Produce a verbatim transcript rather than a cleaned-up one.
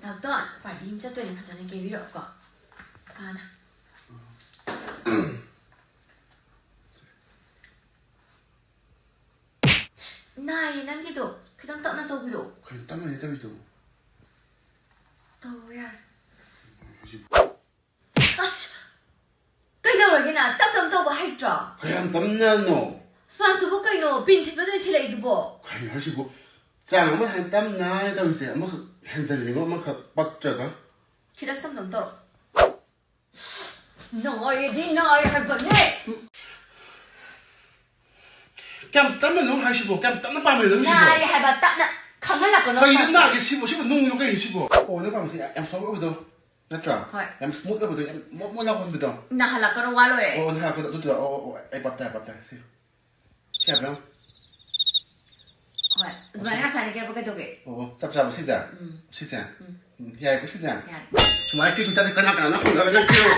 ꯉꯥꯏꯍꯥꯛꯇꯣ party ꯑꯃ ꯆꯠꯇꯣꯏꯅꯦ, ꯐꯖꯅ ꯀꯦꯕꯤꯔꯛꯑꯣꯀꯣ꯫ ꯐꯅ꯫ ꯅꯥꯏꯌꯦ ꯅꯪꯒꯤꯗꯣ, ꯈꯤꯇꯪ ꯇꯞꯅ ꯇꯧꯕꯤꯔꯛꯑꯣ꯫ ꯀꯩꯅꯣ ꯇꯞꯅꯅꯦ ꯇꯧꯔꯤꯗꯨꯕꯨ? ꯇꯧꯔꯣ ꯌꯥꯔꯦ꯫ ꯍꯧꯖꯤꯛ ꯑꯁ! ꯀꯩꯗꯧꯔꯒꯦ ꯅꯪ? ꯇꯞ ꯇꯞ ꯇꯧꯕ ꯍꯩꯇ꯭ꯔꯣ? ꯀꯌꯥꯝ ꯇꯞꯅꯅꯣ? ꯁ꯭ꯄꯥꯟꯁꯤꯕꯨ ꯀꯩꯅꯣ? ꯄꯤꯟ ꯊꯤꯟꯕꯗꯣ ꯑꯣꯏꯅ ꯊꯤꯜꯂꯛꯏꯗꯨꯕꯣ? ꯀꯩꯅꯣ ꯍꯥꯏꯁꯤꯕꯨ? ꯆꯥꯡ ꯑꯃ ꯍꯦꯟꯅ ꯇꯞꯅ ꯇꯧꯔꯤꯁꯦ, ꯑꯃꯈꯛ ꯍꯦꯟꯖꯜꯂꯤꯉꯣ, ꯑꯃꯈꯛ ꯄꯛꯇ꯭ꯔꯒ꯫ ꯈꯤꯇꯪ ꯇꯞ ꯇꯞ ꯇꯧꯔꯣ꯫ ꯅꯥꯏꯌꯦꯗꯤ ꯅꯥꯏ ꯍꯥꯏꯕꯅꯦ! ꯀꯌꯥꯝ ꯇꯞꯅꯅꯣ ꯍꯥꯏꯁꯤꯕꯣ? ꯀꯌꯥꯝ ꯇꯞꯅ ꯄꯥꯝꯃꯤꯅꯣ ꯅꯪꯒꯤꯁꯤꯕꯣ? ꯅꯥꯏ ꯍꯥꯏꯕ, ꯇꯞꯅ ꯈꯪꯍꯜꯂꯛꯀꯅꯣ ꯀꯩꯅꯣ ꯍꯥꯏꯕ꯫ ꯅꯥꯒꯦ ꯁꯤꯕꯣ? ꯁꯤꯕꯨ ꯅꯨꯡꯂꯣ ꯀꯩꯅꯣ ꯁꯤꯕꯣ? ꯑꯣ, ꯅꯪ ꯄꯥꯝꯃꯤꯁꯦ ꯌꯥꯝ soft ꯑꯣꯏꯕꯗꯣ ꯅꯠꯇ꯭ꯔꯥ? ꯍꯣꯏ꯫ ꯌꯥꯝ smooth ꯑꯣꯏꯕꯗꯣ, ꯌꯥꯝ ꯃꯣꯠ ꯃꯣꯠ ꯂꯥꯎꯍꯟꯕꯗꯣ꯫ ꯅꯥꯍꯜꯂꯛꯀꯅꯣ, ꯋꯥ ꯂꯣꯏꯔꯦ꯫ ꯑꯣ, ꯅꯥꯍꯜꯂꯛꯀꯅꯣ, ꯑꯗꯨꯗꯣ, ꯑꯣ, ꯑꯣ, ꯑꯣ, ꯑꯩ ꯚꯥꯞ ꯇꯥꯔꯦ, ꯚꯥꯞ ꯇꯥꯔꯦ, ꯁꯤ꯫ ꯁꯤ ꯌꯥꯕ꯭ꯔꯥ? ꯍꯣꯏ, ꯑꯗꯨꯃꯥꯏꯅ ꯉꯁꯥꯏꯅ ꯀꯦꯔꯛꯄ ꯀꯩꯗꯧꯒꯦ? ꯑꯣ, ꯑꯣ, ꯆꯞ ꯆꯥꯕ ꯁꯤꯁꯦ? ꯎꯝ꯫ ꯁꯤꯁꯦ? ꯎꯝ꯫ ꯎꯝ, ꯌꯥꯏꯀꯣ ꯁꯤꯁꯦ? ꯌꯥꯔꯦ꯫ ꯁꯨꯃꯥꯏꯅ ꯀꯦꯗꯣꯏ ꯇꯥꯔꯗꯤ ꯀꯅꯥ ꯀꯅꯥꯅꯣ ꯍꯪꯅꯔꯒ ꯅꯪ ꯀꯦꯔꯣ?